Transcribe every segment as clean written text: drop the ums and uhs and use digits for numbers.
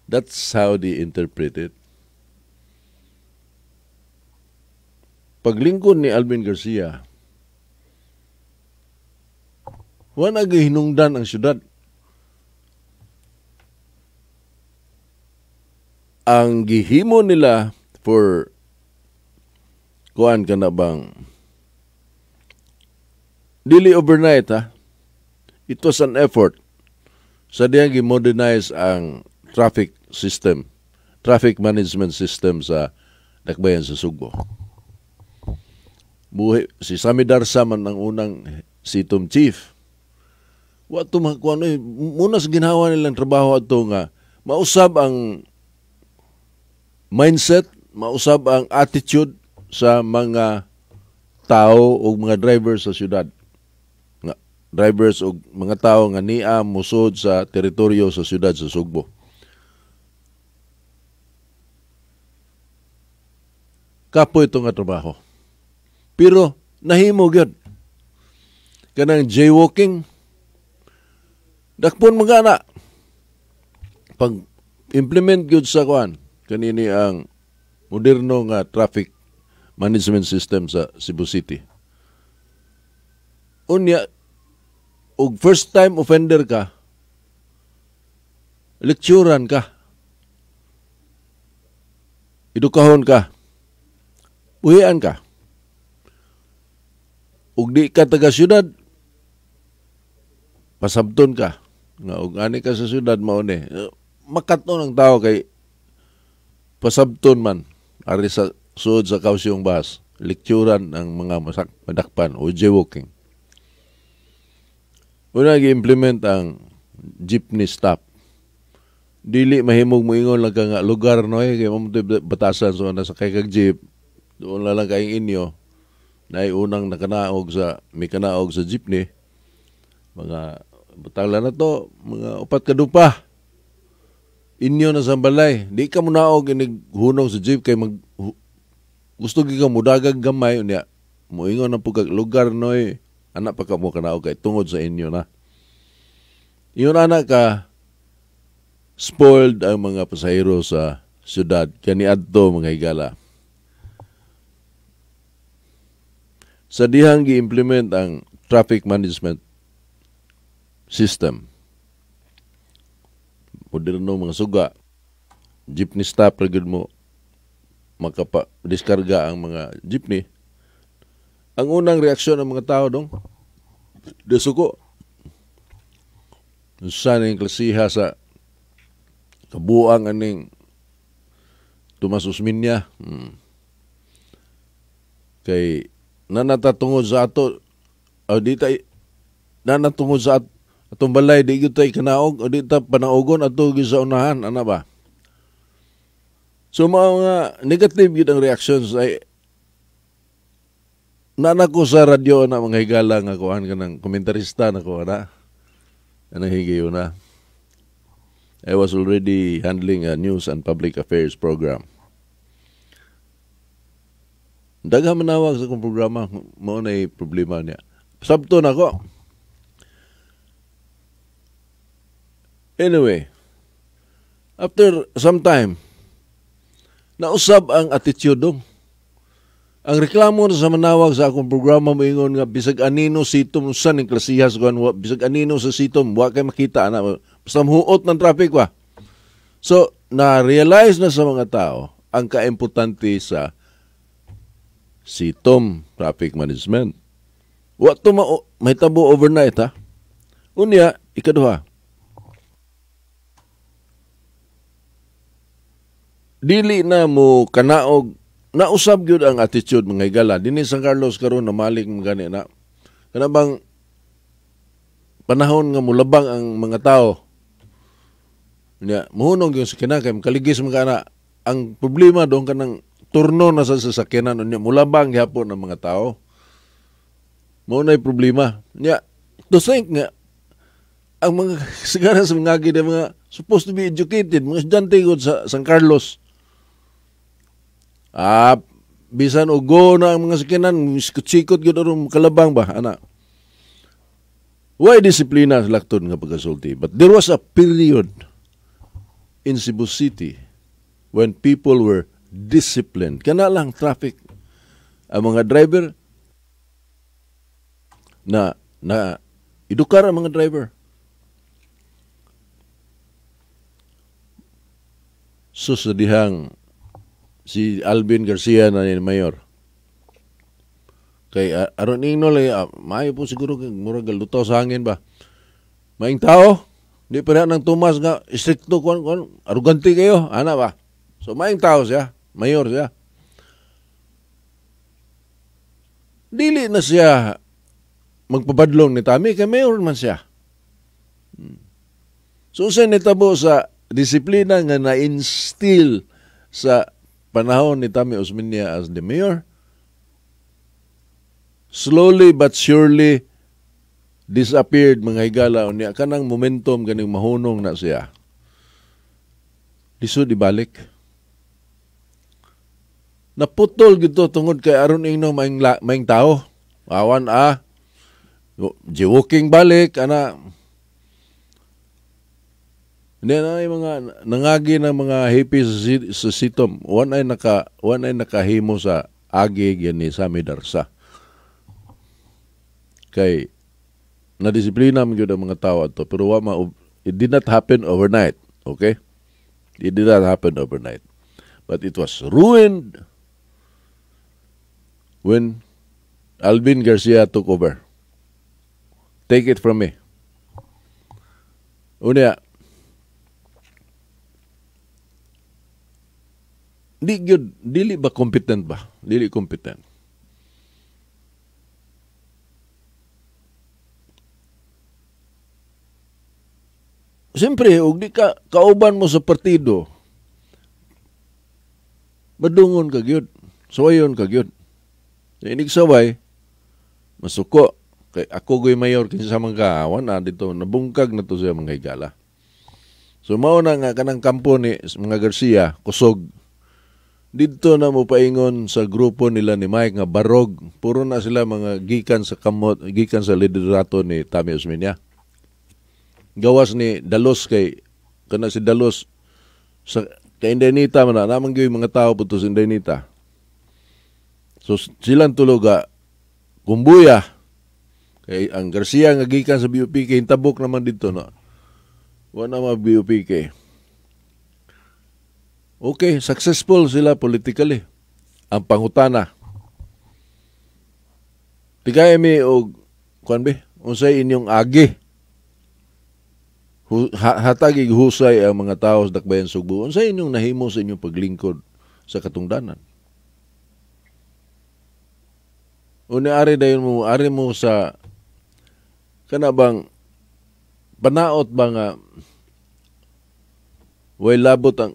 That's how they interpret it. Paglingkod ni Alvin Garcia, wala hinungdan ang syudad. Ang gihimo nila for kuan ka na bang dili overnight ha. It was an effort sa diyang gi-modernize ang traffic system, traffic management system sa Dakbayan sa Sugbo. Buhi, si Sami Darsa man ang unang CITOM chief. Wa to makuano eh, muna sa ginhawa nilang trabaho ato nga mausab ang mindset, mausab ang attitude sa mga tao o mga drivers sa syudad. Nga, drivers o mga tao nga nia musod sa teritoryo sa syudad sa Sugbo. Kapoy ito nga trabaho. Pero nahimo gyud. Kanang jaywalking, dakpon mga na. Pag implement gyud sa kuan, kanini ang moderno nga traffic management system sa Cebu City. Unya, og first time offender ka, lekturan ka, edukahon ka, buhian ka. Ug di ka taga syudad, pasabton ka. Nga og ani ka sa syudad mao ni. Makaton ang tao kay pasabton man ari sa suod sa Kaohsiung bus, lekturan ang mga madakpan o jaywalking. Una gi-implement ang jeepney stop. Dili mahimog moingon lang ka nga lugar no eh, kay mo batasan so nasa kay kag jeep, doon lang kayong inyo. Naay unang nakanaog sa may kanaog sa jeepney. Mga butang na to, mga upat ka dupa. Inyo na sa balay. Di ka munaog inig hunong sa jeep kay mag gusto gyud ka mudagag gamay unya. Moingon na pud kag lugar noy, anak pa ka mo kanaog kay tungod sa inyo na. Ingon ana ka spoiled ang mga pasahero sa syudad kaniadto mga higala. Sa dihang gi-implement ang traffic management system. Moderno mga suga, jeepney stop ra gyud mo makapa-diskarga ang mga jeepney. Ang unang reaksyon ng mga tao dong, desuko. Unsa ning klasiha sa kabuang aning Tomas Osmeña. Kay nanatatungod sa ato, o di ta nanatungod sa atong balay, di gyud tay kanaog, o di ta panaogon ato gyud sa unahan, ana ba? So mga negative gyud ang reactions ay nana ko sa radyo na mga higala nga kuan ka ng komentarista na ko ana. Anang higayon na. I was already handling a news and public affairs program. Daghan manawag sa akong programa, mao nay problema niya. Sabto na ko. Anyway, after some time, nausab ang attitude dong. Ang reklamo na sa manawag sa akong programa moingon nga bisag anino sitom usa ning klasihas kuan, bisag anino sa sitom wa kay makita ana, basta muhuot ng traffic ba. So na-realize na sa mga tao ang kaimportante sa sitom traffic management. Wa to mahitabo overnight ha. Unya ikaduha, dili na mo kanaog. Nausab gyud ang attitude mga higala. Dinhi San Carlos karon namalik man gani na. Kana bang panahon nga mulabang ang mga tao. Nya muhunong gyud sa kinakay kaligis man kana. Ang problema doon kanang turno na sa sasakyanan unya mulabang gihapon ang mga tao. Mao nay problema. Nya to think nga ang mga sigara sa mga gid mga supposed to be educated, mga estudyante gud sa San Carlos. Bisan og go na ang mga sakyanan, sikot-sikot gyud aron kalabang ba ana. Why disiplina sa laktod nga pagkasulti? But there was a period in Cebu City when people were disciplined. Kana lang traffic. Ang mga driver na na edukar ang mga driver. So sa dihang si Alvin Garcia na ni mayor. Kay aron ingno lay maayo po siguro murag lutaw sa hangin ba. Maing tao, di pa nang Tomas nga istrikto kuan kuan arugante kayo, ana ba. So maing tao siya, mayor siya. Dili na siya magpabadlong ni Tami kay mayor man siya. So unsay nitabo sa disiplina nga na-instill sa panahon ni Tami Osmeña as the mayor? Slowly but surely disappeared, mga higala. Unya kanang momentum ganing mahunong na siya. Lisod ibalik. Naputol gito tungod kay aron ingno maing tao. Awan a jiwoking balik ana. Hindi na yung mga nangagi ng mga hippie sa sitom. Wan ay nakahimo sa agi gani sa Midarsa. Kay nadisiplina man gyud ang mga tao ato, pero wa ma, it did not happen overnight, okay? It did not happen overnight. But it was ruined when Alvin Garcia took over. Take it from me. Unya, di gyud, dili ba competent ba? Dili competent. Siyempre, og di ka kauban mo sa partido, madungon ka gyud, suwayon ka gyud. Inigsaway, masuko. Kay ako goy mayor kinsa man ka, awan na dito, nabungkag na to siya mga higala. So mao na nga kanang kampo ni mga Garcia, kusog. Didto na mo paingon sa grupo nila ni Mike nga barog. Puro na sila mga gikan sa kamot, gikan sa liderato ni Tami Osmeña. Gawas ni Dalos kay kana si Dalos sa kay Indaynita man na naman gyud mga tao pud sa Indaynita. So silang tuloga kumbuya kay ang Garcia nga gikan sa BUPK tabok naman didto no. Wa na ma BUPK. Okay, successful sila politically. Ang pangutana. Tigay mi og kuan be, unsay inyong agi? Hatag husay ang mga tao sa Dakbayan Sugbo. Unsay inyong nahimo sa inyong paglingkod sa katungdanan? Una ari dayon mo, ari mo sa kana bang panaot ba nga way labot ang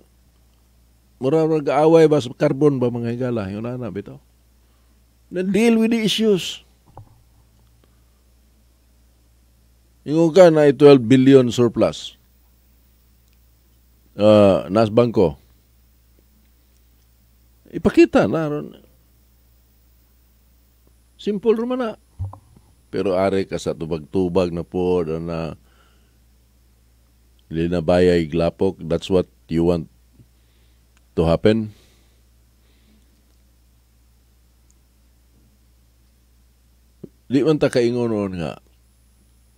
mura gaaway ba sa carbon ba mga higala, yun na bitaw. Na deal with the issues. Ingon ka na 12 billion surplus. Nas bangko. Ipakita na ron. Simple raman na. Pero are ka sa tubag-tubag na po na linabayay glapok. That's what you want to happen. Di man ta kaingon noon nga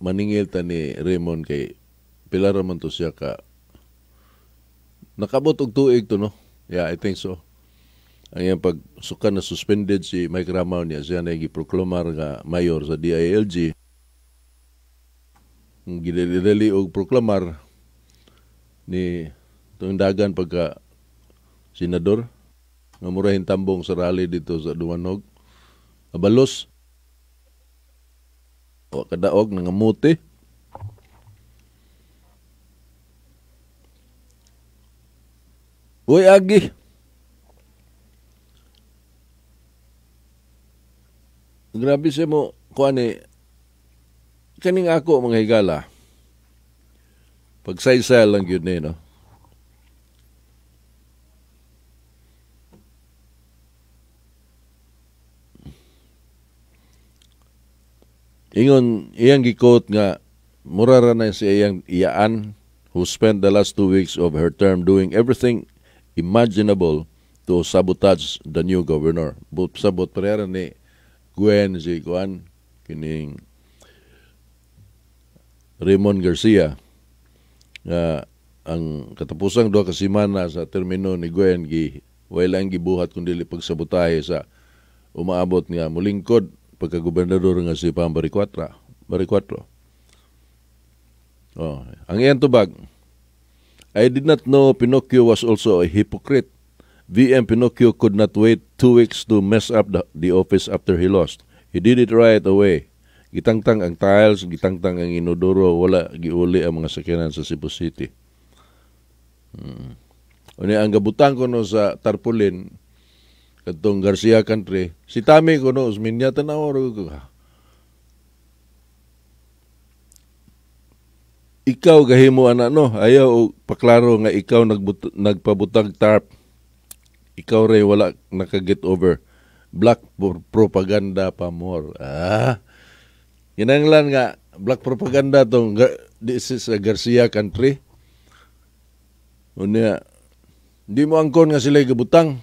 maningil ta ni Raymond kay pila ra man to siya ka nakabot og tuig to, no? Yeah, I think so. Ang iyang pagsuka na suspended si Mike Ramao niya, siya na giproklamar nga mayor sa DILG. Ang gidali og proklamar ni tuong dagan pagka senador nga murahin tambong sa rally dito sa Dumanog. Abalos o kadaog nangamuti. Uy, agi. Grabe siya mo, kuani, kaning ako mga higala, pagsaysay lang yun eh, no? Ingon, iyang gikot nga, mura ra na siya iyang iyaan, who spent the last 2 weeks of her term doing everything imaginable to sabotage the new governor. But sabot pareha ni Gwen si kuan kining Raymond Garcia nga ang katapusang 2 ka semana sa termino ni Gwen gi way lang gibuhat kun dili pagsabotahe sa umaabot nga mulingkod pagka-gobernador nga si Pam Baricuatro. Baricuatro. Oh, ang iyang tubag, "I did not know Pinocchio was also a hypocrite. VM Pinocchio could not wait 2 weeks to mess up the office after he lost. He did it right away. Gitangtang ang tiles, gitangtang ang inodoro, wala giuli ang mga sakyanan sa Cebu City." Unya ang gabutang ko no sa tarpaulin kadtong Garcia Country, si Tami ko no, Osmeña, tanaw ko. Ikaw gahimo ana no, ayaw og paklaro nga ikaw nagpabutang tarp. Ikaw ray wala naka-get over. Black propaganda pa more. Ah. Kinahanglan nga black propaganda tong this is a Garcia Country. Unya di mo angkon nga sila gabutang.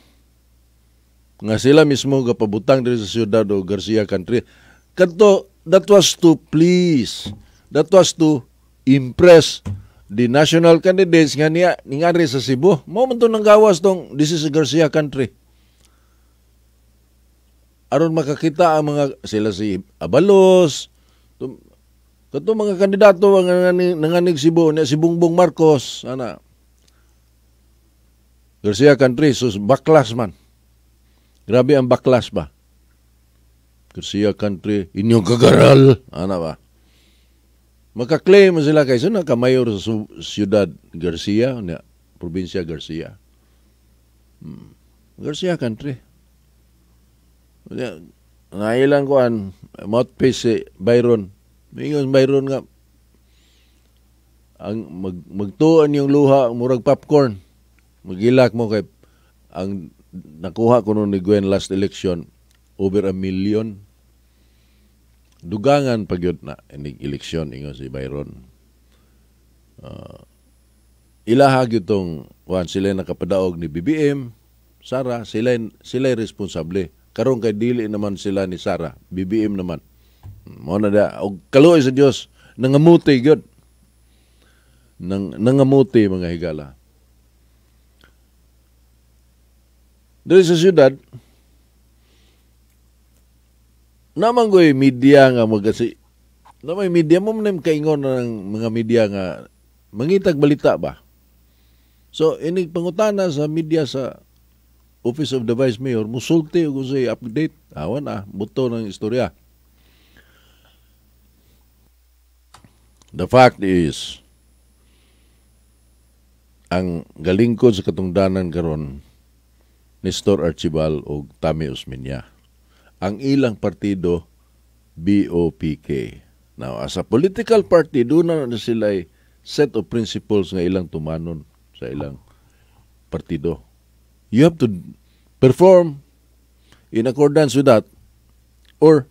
Nga sila mismo gapabutang diri sa siyudad o Garcia Country. Kadto that was to please. That was to impress the national candidates nga niya ningari sa Cebu. Mao man to nang gawas tong this is a Garcia Country. Aron makakita ang mga sila si Abalos, kadto mga kandidato nga nanganig Cebu niya si Bongbong Marcos ana. Garcia Country, so backlash man. Grabe ang backlash ba? Garcia Country, inyong kagaral. Ana ba? Maka-claim sila kay sino ka mayor sa Ciudad Garcia, niya, probinsya Garcia. Garcia Country. Niya, nailang kuan mouthpiece si Byron. Mingon Byron nga ang magtuon yung luha murag popcorn. Magilak mo kay ang nakuha ko ni Gwen last election over 1 million. Dugangan pa gyud na inig eleksyon, ingon si Byron. Ilaha gyud tong kuan, sila nakapadaog ni BBM, Sara, sila sila responsable. Karon kay dili naman sila ni Sara, BBM naman. Mo na da og kaluoy sa Dios nangamuti gyud. Nangamuti, mga higala. Diri sa syudad, naman ko'y media nga magasi na may media mo man kaingon ng mga media nga mangitag balita ba. So inig pangutana sa media sa Office of the Vice Mayor, musulti og unsay update, awan na buto ng istorya. The fact is, ang galingkod sa katungdanan karon, Nestor Archibald ug Tami Osmeña. Ang ilang partido, BOPK. Now, as a political party, doon na sila set of principles nga ilang tumanon sa ilang partido. You have to perform in accordance with that or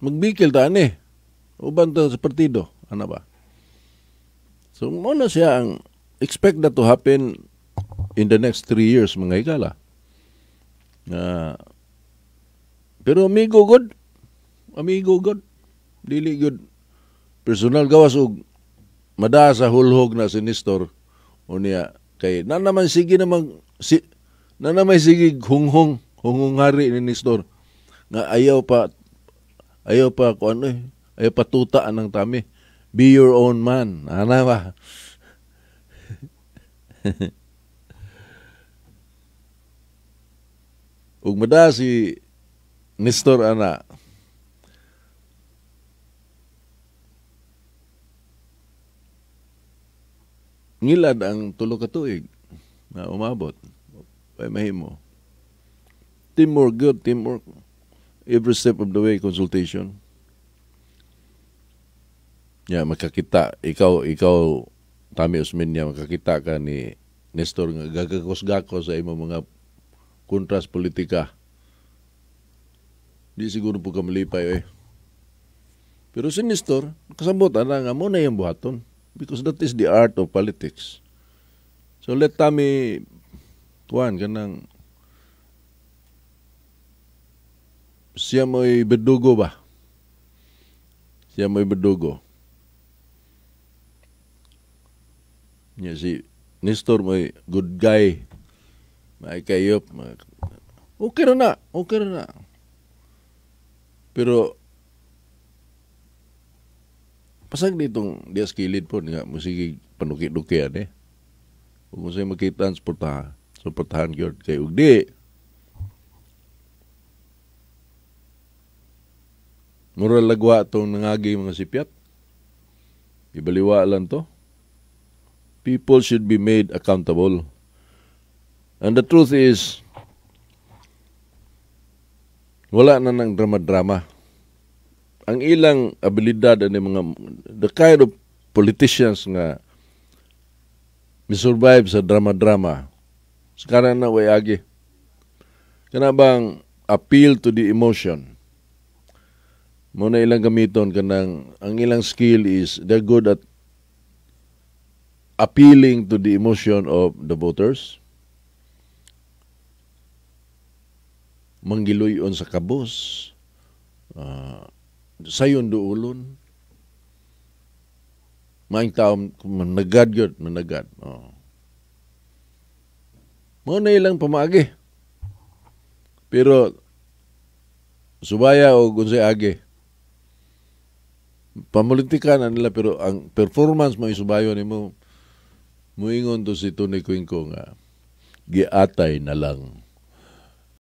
magbikil ta ani uban ta sa partido, ano ba? So mo na siya ang expect that to happen in the next 3 years, mga higala. Pero amigo god, amigo god, dili good personal, gawas og mada sa hulhog na si Nestor unya kay na naman sige namang si na naman sige hunghong hunghong hari ni Nestor nga ayaw pa kung ano eh, ayaw pa tuta ng Tami. Be your own man, ana ba? Ug mada si Nestor ana, ngilad ang 3 ka tuig na umabot ay mahimo. Teamwork, good teamwork, every step of the way, consultation. Ya makakita ikaw Tami Osmeña, makakita ka ni Nestor nga gagakos-gakos sa imong mga kontras politika, di siguro po ka malipay eh. Pero si Nestor kasabot ana nga mo na yung buhaton. Because that is the art of politics. So let Tommy tuan kanang siya mo'y berdugo ba? Siya mo'y berdugo. Nya si Nestor mo'y good guy. May kayop. Okay ra na. Okay ra na. Pero pasag ditong dias kilid po nga musigi panuki-duki ani. Kung mo makita ang suportahan, suportahan gyud kay ug di mura lagwa tong nangagi mga sipyat. Ibaliwa lang to. People should be made accountable. And the truth is, wala na ng drama-drama. Ang ilang abilidad ani mga the kind of politicians nga misurvive sa drama-drama. Sekarang na way agi. Kana bang appeal to the emotion? Mo na ilang gamiton kanang ang ilang skill is they're good at appealing to the emotion of the voters. Manggiluyon sa kabos, sayon duulon. Maing tao managad yun, managad. Oh. Mo na ilang pamaagi. Pero subaya o unsay agi. Pamulitika na nila pero ang performance mo isubayo nimo muingon to si Tony Cuenco nga giatay na lang.